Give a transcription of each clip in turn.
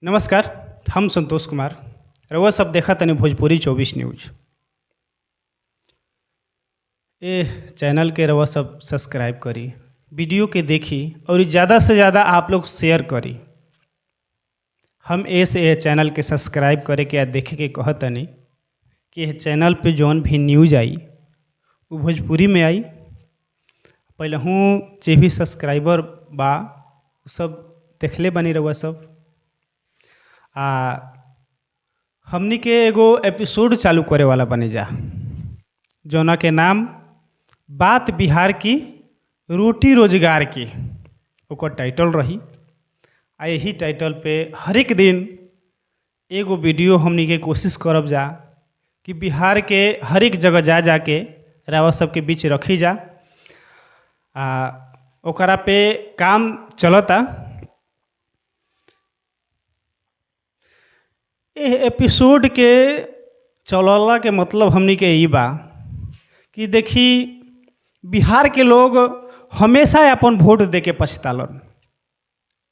नमस्कार, हम संतोष कुमार। रउआ सब देखा तनी भोजपुरी 24 न्यूज। ए चैनल के रउआ सब सब्सक्राइब करी, वीडियो के देखी और ज़्यादा से ज़्यादा आप लोग शेयर करी। हम ऐसे ए चैनल के सब्सक्राइब करे के या देखे के कहतनी कि एह चैनल पे जौन भी न्यूज आई वो भोजपुरी में आई। पहलहूँ जे भी सब्सक्राइबर बा उ सब देखले बानी रउआ सब। आ हमनी के एगो एपिसोड चालू करे वाला बानी जा, जौना के नाम बात बिहार की रोटी रोजगार की ओकर टाइटल रही। आ यही टाइटल पे हर एक दिन एगो वीडियो हमनी के कोशिश करब जा कि बिहार के हर एक जगह जा जा के रउआ सबके बीच रखी जा। आ ओकरा पे काम चलता। एह एपिसोड के चलला के मतलब हमनी के ई बा कि देखी बिहार के लोग हमेशा अपन वोट दे के पछतालन,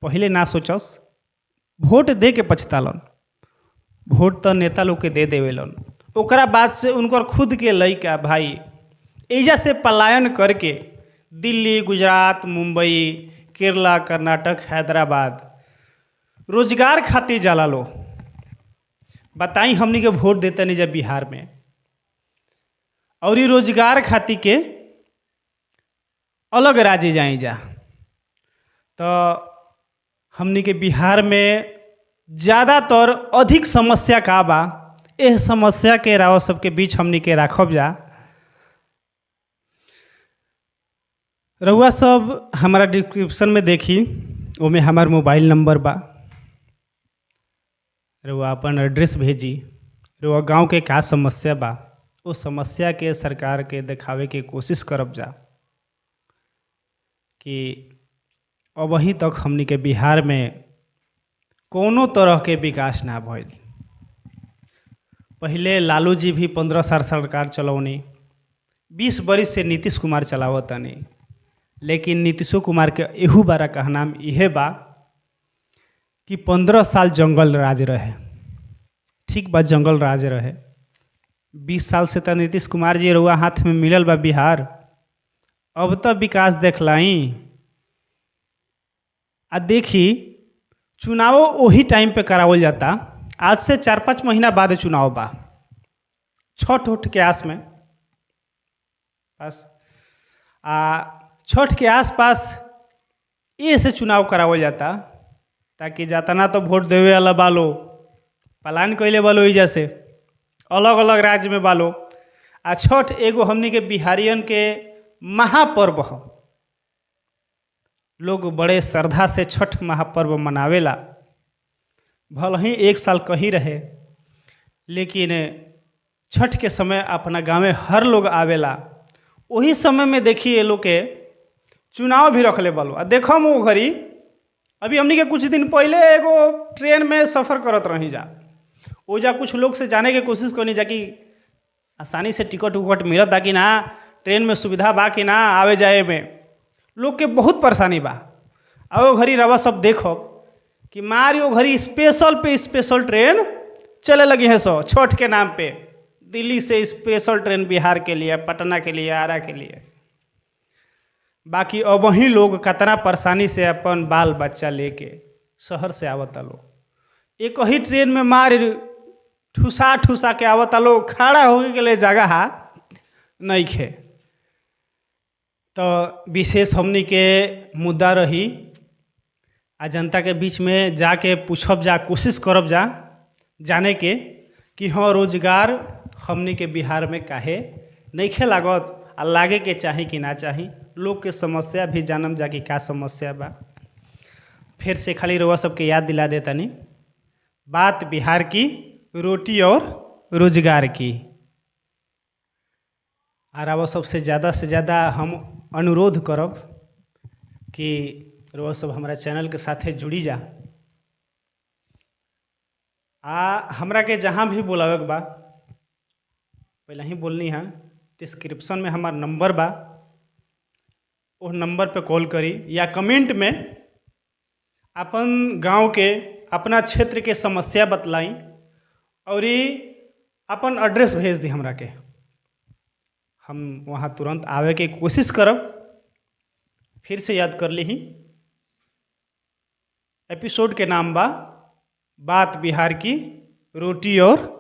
पहले ना सोचस, वोट दे के पछतालन। वोट तो नेता लोग के दे देवेलन, ओकरा बाद से उनकर खुद के लइका भाई एजा से पलायन करके दिल्ली, गुजरात, मुंबई, केरला, कर्नाटक, हैदराबाद रोजगार खातिर जाला लो। बताई हमनी के वोट देते नहीं जब बिहार में और ये रोजगार खातिर के अलग राज्य जाई जा। तो हमनी के बिहार में ज़्यादातर अधिक समस्या का बा, एह समस्या के राव सबके बीच हमनी के राखब जा। रउआ सब हमारा डिस्क्रिप्शन में देखी, ओमे हमार मोबाइल नंबर बा। रउआ अपन एड्रेस भेजी, रउआ गांव के का समस्या बा वो समस्या के सरकार के दिखावे के कोशिश करब जा कि अब वहीं तक हमनी के बिहार में कोनो तरह के विकास ना भइल। पहले लालू जी भी 15 साल सरकार चलौनी, 20 बरिस से नीतीश कुमार चलावतनी, लेकिन नीतीशो कुमार के एहू बारा कहनाम इहे बा कि 15 साल जंगल राज रहे। ठीक बा, जंगल राज रहे। 20 साल से तो नीतीश कुमार जी रउआ हाथ में मिलल बा बिहार, अब तो विकास देखलाई। आ देखी चुनाव वही टाइम पे करावल जाता, आज से 4-5 महीना बाद चुनाव बा, छठ उठ के आस में बस। आ छठ के आसपास ये से चुनाव करावल जाता ताकि जातना तो वोट देवे वाला बालो पलायन कैले बालो एजा से अलग अलग राज्य में बालो। आ छठ एगो हमनी के बिहारियन के महापर्व ह। लोग बड़े श्रद्धा से छठ महापर्व मनावेला। भल ही एक साल कहीं रहे, लेकिन छठ के समय अपना गाँव में हर लोग आवेला। वही समय में देखिए लोग के चुनाव भी रख ले बालो। आ देखम वो घड़ी अभी हमनी के कुछ दिन पहले एगो ट्रेन में सफ़र करत रही जा, ओजा कुछ लोग से जाने के कोशिश करनी जा कि आसानी से टिकट उकट मिलत कि ना, ट्रेन में सुविधा बा कि ना आवे जाए में। लोग के बहुत परेशानी बा। आ वो घड़ी रवा सब देखो कि मारी वो घड़ी स्पेशल पे स्पेशल ट्रेन चले लगी है सो छठ के नाम पे। दिल्ली से स्पेशल ट्रेन बिहार के लिए, पटना के लिए, आरा के लिए। बाकी अब वही लोग कतना परेशानी से अपन बाल बच्चा लेके शहर से आवता लोग। एक ही ट्रेन में मार ठुसा ठुसा के आवता लोग, खड़ा होके के लिए जगह नहीं खे। तो विशेष हमनी के मुद्दा रही आ जनता के बीच में जाके पूछब जा, कोशिश करब जा जाने के कि हाँ रोजगार हमनी के बिहार में काहे नहीं खे लागत आ लागे के चाही कि ना चाही। लोग के समस्या भी जानम जा कि का समस्या बा। फिर से खाली रउआ सबके याद दिला देतानी, बात बिहार की रोटी और रोजगार की। और रउआ सबसे ज़्यादा से ज़्यादा हम अनुरोध करब कि रउआ सब हमारा चैनल के साथे जुड़ी जा। आ हमरा के जहाँ भी बुलावे के बा, पहले ही बोलनी है, डिस्क्रिप्शन में हमार नंबर बा, वो नंबर पे कॉल करी या कमेंट में अपन गांव के अपना क्षेत्र के समस्या बतलाई और अपन एड्रेस भेज दी हमरा के। हम वहाँ तुरंत आवे के कोशिश करब। फिर से याद कर ली, एपिसोड के नाम बा बात बिहार की, रोटी और